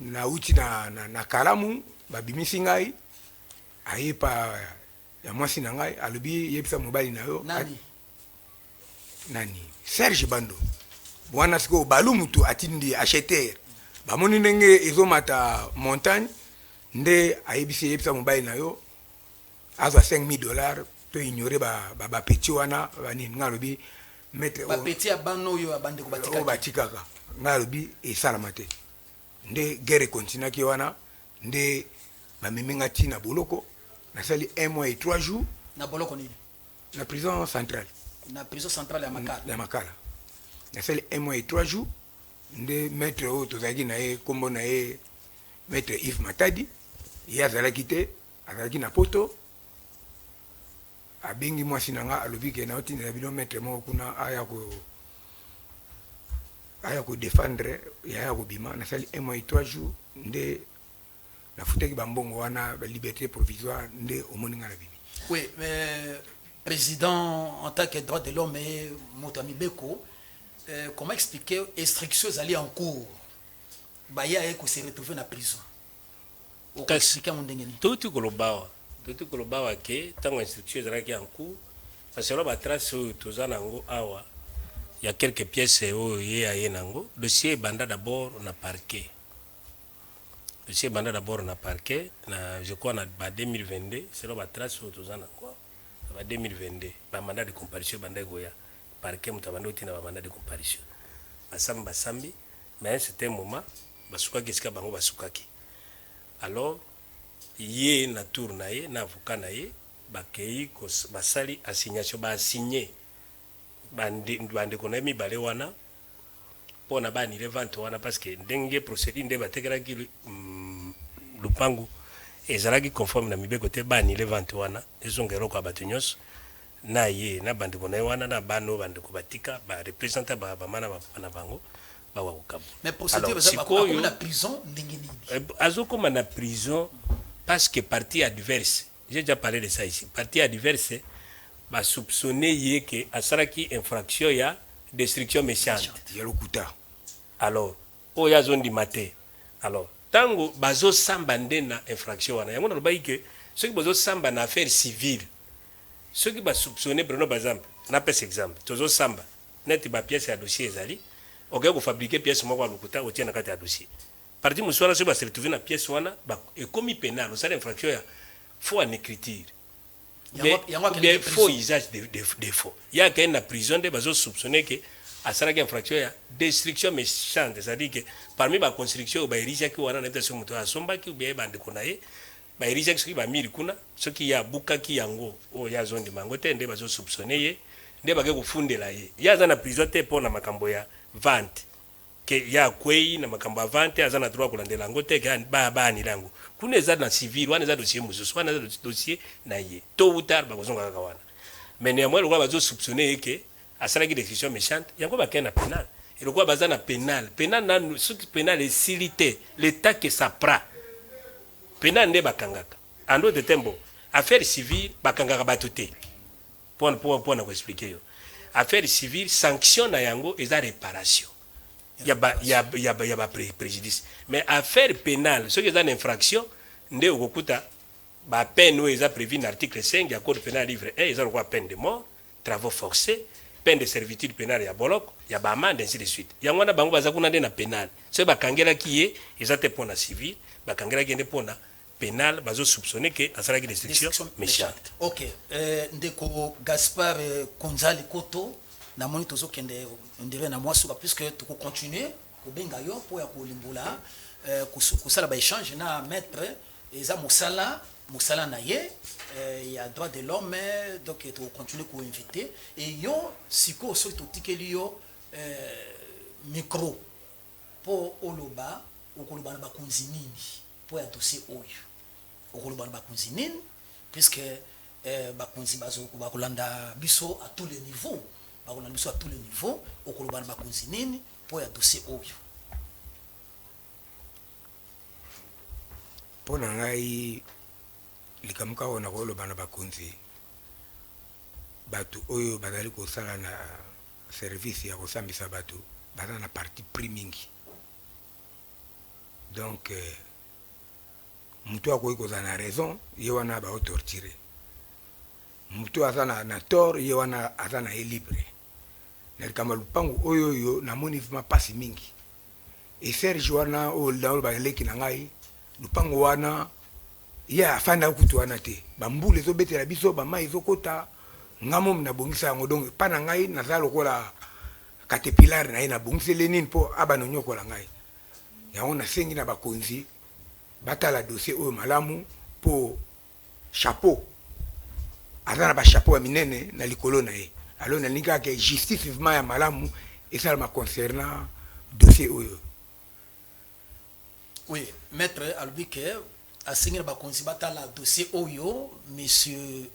nauti na Kalamu, babimisi ngai, aye pa ya mwasi na ngai, alobi: "Yebisa mobali na yo." Nani? Nani? Serge Bando wana. Sikoyo Balu mutu atindi acheteur, bamoni ndenge ezomata montagne, nde ayebisi: "Yebisa mobali na yo azwa 5000 $ to ignore bapetits wana banini." Ngai alobi: "Maître." Bapetits ya bana oyo ya bandeko oyo batikaki. Batikaka. Ngai alobi esalama te. Nde guerre ekontinuaki wana, nde bamemi nga ntina boloko. Nasali un mois et 3 jours. Na boloko nini? Na prison centrale. Na prison centrale ya Makala? Ya Makala. Nasali un mois et 3 jours, nde maître oyo tozalaki na ye, nkombo na ye maître Yves Matadi, ye azalaki te, azalaki na Poto. Abengi mwasi na nga, alobi ke naotindela bino maître moko kuna aya kodéfendre yaya kobima. Nasali un mois et 3 jours, nde nafutaki bambongo wana, baliberté provisoire, nde omoni nga na bimi. Oui, mais président, en tant que droit de l'homme et moto ya mibeko, comment expliquer instruction ezali en cours, baye aye kose retrouver na prison? Okoexpliquer yango ndenge nini? Touti koloba awa ke ntango instruction ezalaki en cours, parce que batrace oyo toza nango awa ya quelques pièces oyo ye aye nango, dossier ebanda d'abord na parquet. Dossier ebanda d'abord na parquet na, je crois, na ba 2022, selon batrace oyo toza nango. Na ba 2022, bamandat de comparution ebandaki koya. Parquet moto abandi kotinda bamandat de comparution, basambi, basambi, mais à un certain moment basukaki esika bango basukaki. Alors ye na tour na ye na avocat na ye bakei basali assignation, baassigne bandeko na ye mibale wana mpo na baannuler vente wana, parce que ndenge procédure nde batekelaki lupangu ezalaki conforme na mibeko te. Baannuler vente wana, ezonga eloko ya bato nyonso, na ye na bandeko na ye wana, na bana oyo bandeko batika, bareprésente bamama na bapapa na bango, bawa kokabwa. Mais procédure akomi na prison ndenge nini? Azokóma na prison parce que partie adverse, j'ai déjà parlé de ça ici, partie adverse basoupçonne ye ke asalaki infraction ya destruction méchante. Ya lokuta. Alors oyo azondima te. Alors ntango bazosamba nde na infraction wana, yango nalobaki ke soki bozosamba na affaire civile, soki basoupçonne, prenons par exemple, napesa exemple, tozosamba neti bapièce ya dossier ezali, okoki kofabriquer pièce moko ya lokuta, otie na kati ya dossier. Partie mosusu wana, soki base retrouve na pièce wana, ekomi pénal, osala infraction ya faux en écriture bien faux usage de faux. Ye akei na prison nde bazosoupçonne ke asalaki infraction ya destruction méchante, c'est-à-dire que parmi baconstruction oyo baérigeaki wana, nayebi te soki moto asombaki ou bien bandeko na ye. Baérigeaki soki bamurs kuna, soki ye abukaki yango, oyo ye azondima yango te, nde bazosoupçonner ye, nde bake kofundela ye. Ye aza na prison te mpo na makambo ya vente, ke ye akwei na makambo ya vente, aza na droit kolandela yango te, ke baanila yango. Kuna eza na civil, wana eza dossier mosusu, wana eza dossier na ye. Tôt ou tard bakozonga kaka wana. Mais néanmoins, lokola bazosoupçonner ye ke asalaki destruction méchante, yango bakei na pénal. Elokola baza na pénal, pénal nanu, soki pénal esili te, l'état que ça prend, pénal nde bakangaka. En d'autres termes, bon, affaire civile bakangaka bato te. Mpona koexpliquer yo, affaire civile, sanction na yango eza réparation ya bapréjudice. Mais affaire pénale, soki eza na infraction, nde okokuta bapeine oyo eza prévu na article 5 ya Code pénal livre 1, eza lokola peine de mort, travaux forcés, peine de servitude pénale ya boloko, ya baamende, ainsi de suite. Yango wana bango baza kuna nde na pénal. Soki bakangelaki ye, eza te mpo na civil, bakangelaki ye nde mpo na pénal, bazosoupçonner ke asalaki destruction méchante. Ok, ndeko Gaspard Konzali Koto, namoni tozokende ndire na mwa suka, puisque tokocontinue kobenga yo mpo ya kolimbola, kosala baéchange na maître. Eza mosala na ye ya droit de l'homme, donc tokocontinue koinviter e yo. Sikoyo, soki totikeli yo micro mpo oloba, okoloba na bakonzi nini mpo ya dossier oyo? Okoloba na bakonzi nini, puisque bakonzi bakolanda biso à tous les niveaux, bakolanda biso à tous les niveaux? Okoloba na bakonzi nini mpo ya dossier oyo? Mpo na ngai, likambo kaka na koloba na bakonzi, bato oyo bazali kosala na service ya kosambisa bato baza na parti pris mingi. Donc moto akoki kozala na raison, ye wana baotorturer moto aza na tort, ye wana aza na ye libre. Na likambo ya lupangu oyo namoni vraiment mpasi mingi. E Serge wana oyo naoyo baleki na ngai, lupango wana ye afandaka kutu wana te. Bambula ezobetela biso, bamai ezokota, nga momi nabongisa yango. Donc epa na ngai naza lokola caterpillar na ye, nabongiseli nini mpo abana onyokola ngai. Yango nasengi na bakonzi batala dossier oyo malamu, mpo chapeau aza na bachapeau ya minene na likolo na ye. Alors nalingi kaka justice vraiment ya malamu esalama concernant dossier oyo. Oui, maître alobi ke asengi na bakonzi batala dossier oyo. Monsieur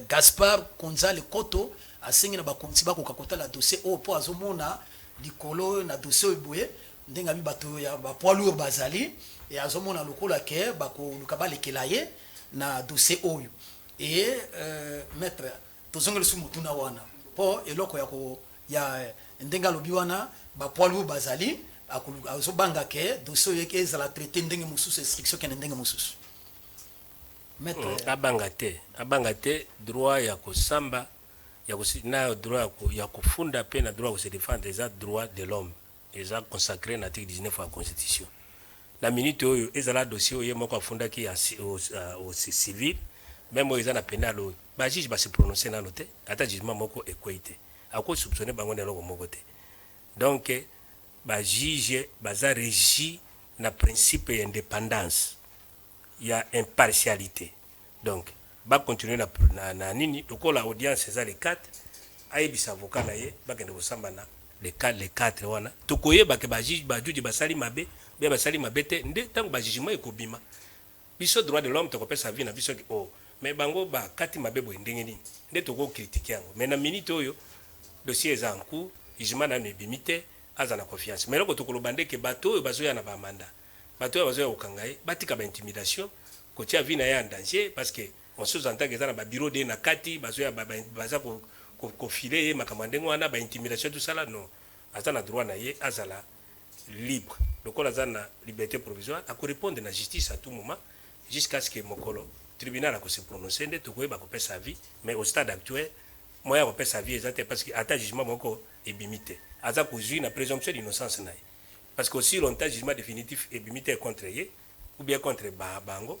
Gaspard Konzale Koto asengi na bakonzi bakoka kotala dossier oyo, mpo azomona likolo na dossier oyo boye ndenge abi bato ya bapoids lourd bazali e, azomona lokola ke bakoluka balekela ye na dossier oyo. E maître, tozongeli su motuna wana, mpo eloko ya ko ya ndenge alobi wana, bapoids lourd bazali, azobanga ke dossier oyo ezala traité ndenge mosusu, instruction kende ndenge mosusu, maître. Abanga te, abanga te. Droit ya kosamba ya na droit ya kofunda mpe na droit ya kose défendre eza droit de l'homme, eza consacré na article 19 ya Constitution. Na minute oyo ezala dossier oyo ye moko afundaki ya au civil, même oyo eza na pénal, oyo bajuge base prononce nano te, ata jugement moko ekwei te, akosoupçonner bango na eloko moko te. Donc bajuge baza régi na principe ya indépendance, ya impartialité. Donc bacontinue na nini, lokola audience eza le 4, ayebisa avocat na ye bakende kosamba na le 4. Le 4 wana tokoyeba ke bajuge, bajuge basali mabe be basali mabe te. Nde ntango bajugement ekobima, biso droit de l'homme tokopesa avis na biso ke oh, mais bango bakati mabe boye ndenge nini, nde tokocritiquer yango. Mais na minute oyo dossier eza en cours, jugement nano ebimi te, aza na confiance. Mais eloko tokoloba nde ke bato oyo bazoya na bamanda, bato oyo bazoya kokanga ye, batika baintimidation, kotia vie na ye en danger, parce que on sous-entend que eza na babureau de na kati, bazoya baza kofiler ye makambo ya ndenge wana, baintimidation, tout ça là. Non, aza na droit na ye, azala libre. Lokola aza na liberté provisoire, akorépondre na justice à tout moment jusqu'à ce que mokolo tribunal akose prononcer nde tokoyeba kopesa avis. Mais au stade actuel, moyen ya kopesa avis eza te, parce que ata jugement moko ebimi te. Aza kozwi na présomption d'innocence na ye, parce que aussi longtemps jugement définitif ebimi te contre ye ou bien contre bango,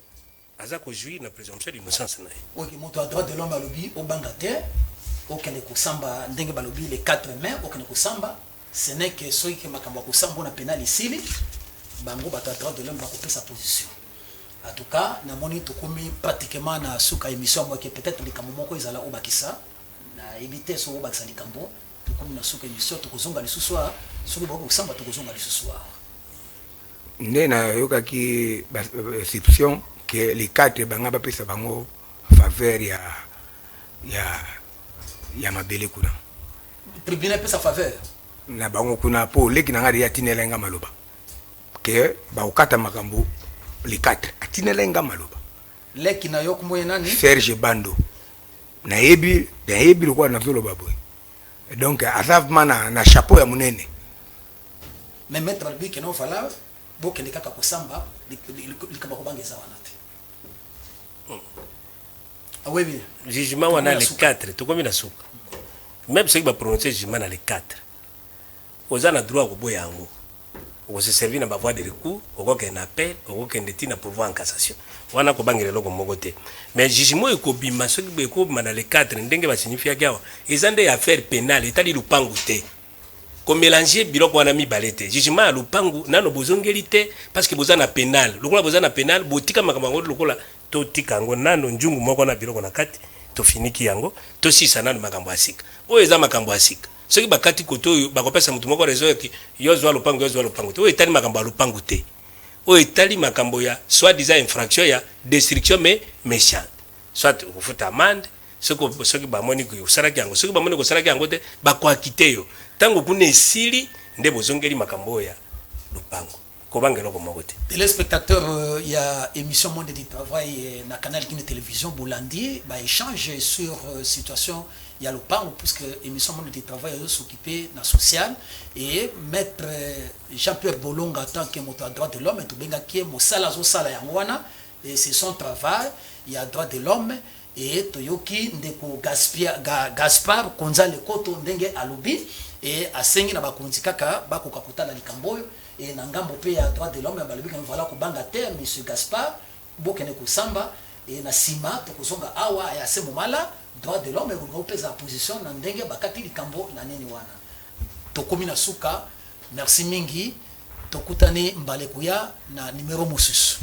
aza kozwi na présomption d'innocence na ye. Ok, moto ya droit de l'homme alobi obanga te, okende kosamba ndenge balobi le 4 mai, okende kosamba. Ce n'est que soki ke makambo ya kosamba na pénal esili, bango bato ya droit de l'homme bakopesa position. En tout cas, namoni tokomi pratiquement na suka émission moke. Peut-être likambo moko ezala obakisa, nayebi te soki obakisa likambo. Tokomi na suka émission, tokozonga lisusu awa soki bokoki kosamba, tokozonga lisusu awa. Nde nayokaki exception ke les quatre banga bapesa bango faveur ya mabele kuna. Tribunal epesa faveur? Na bango kuna, mpo leki na nga deja atinela nga maloba ke bakokata makambo le 4. Atinela nga maloba. Leki na yo kombo ye nani? Serge Bando. Nayebi lokola nazoloba boye, donc aza vraiment na chapeau ya monene. Mais maître alobi ke non, voilà, bokende kaka kosamba, likambo kobanga eza wana te. Awebi. Jugement wana le 4, tokomi na suka. Même soki baprononce jugement na le 4, oza na droit ya koboya yango, okose servir na bavoie de recours, okokende na appel, okokende ntina pourvoi en cassation. Wana kobangela eloko moko te. Mais jugement ekobima, soki ekobima na le 4, ndenge basignifiaki awa, eza nde affaire pénale, etali lupangu te. Komélange biloko wana mibale te. Jugement ya lupangu nano bozongeli te, parce que boza na pénal. Lokola boza na pénal, botika makambo yango lokola totika yango nano njungu moko na biloko na kati, tofiniki yango, tosisa nano makambo ya sika. Oyo eza makambo ya sika. Soki bakati kote oyo, bakopesa motu moko raison eki yo zwa lopango, yo zwa lopango te. Oyo etali makambo ya lopango te. Oyo etali makambo ya soit disant infraction ya destruction mais méchante, soit okofuta amende soki bamoni osalaki yango. Soki bamoni kosalaki yango te, bakoakite yo. Ntango kuna esili, nde bozongeli makambo oyo ya lopango. Kobanga eloko moko te. Téléspectateur ya émission Monde du Travail na Canal Kine Télévision, bolandi baéchange sur situation ya lopango, puisque émission Monde du Travail s'occuper na social. Et maître Jean-Pierre Bolonga, en tant que moto ya droit de l'homme, tobengaki ye, mosala azosala yango wana, et c'est son travail ya droit de l'homme. Et toyoki ndeko Gaspard Konzale Koto ndenge alobi e asengi na bakonzi kaka bakoka kotala likambo oyo. E na ngambo mpe ya droit de l'homme balobi kaka voilà, kobanga te, monsieur Gaspard, bokende kosamba e na nsima tokozonga awa. Ya se momala droit de l'homme ekoluka kopesa position na ndenge bakati likambo na nini wana. Tokomi na suka. Merci mingi, tokutani mbala ekoya na numero mosusu.